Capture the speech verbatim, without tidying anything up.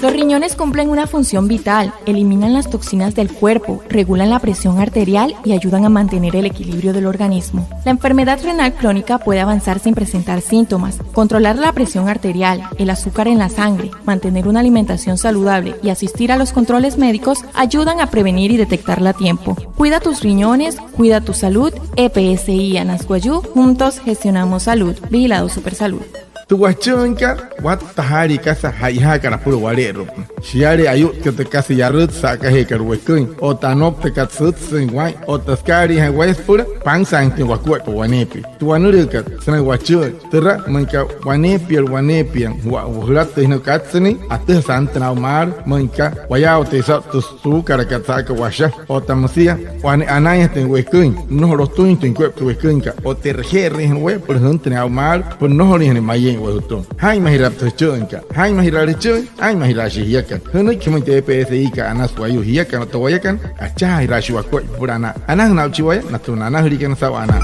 Los riñones cumplen una función vital, eliminan las toxinas del cuerpo, regulan la presión arterial y ayudan a mantener el equilibrio del organismo. La enfermedad renal crónica puede avanzar sin presentar síntomas. Controlar la presión arterial, el azúcar en la sangre, mantener una alimentación saludable y asistir a los controles médicos ayudan a prevenir y detectarla a tiempo. Cuida tus riñones, cuida tu salud. E P S I Anas Wayuu, juntos gestionamos salud. Vigilado Supersalud. Tü wachü'üinkat, watta jaalii kasa ja'ijaaka apüla wale'eru'upünaa. Shiale ayu'tkat tü kasa yarütsa sa'akajee aka weküin, otta anoptakat sütsüin waa'in, otta sükaaliijee waya süpüla pansaainjatüin wakuaippa waneepia. Tü wanülüükat sünain wachü'üin, türa müin aka waneepiala waneepia, wa-, wajülatüin sünain katsünüin, atüjasü antünüin aa'u maalü, müin aka wayaawatüin saa'u tü suukalakat sa'aka washa, otta müsia wane anainjatüin weküin, nnojo lotüinjatüin wakuaippa tü weküinkat, otta e'reje'erüinjana waya süpüla jüntünüin aa'u maalü, süpüla nnojoliinjanain mayeein waya jütüma. Jaa'inmajiraapa tü jüchü'üinkat, jaa'inmajiraale jüchü'üin, jaa'inmajiraashii jiakana. Jünüiki jümüin tü E P S I-kat Anas Wayuu, jiakana otta wayakana, achajaajiraashii wakuaippa süpüla anaa. Anajünaa'uchi waya natüma na anajüliikana saa'u anaa.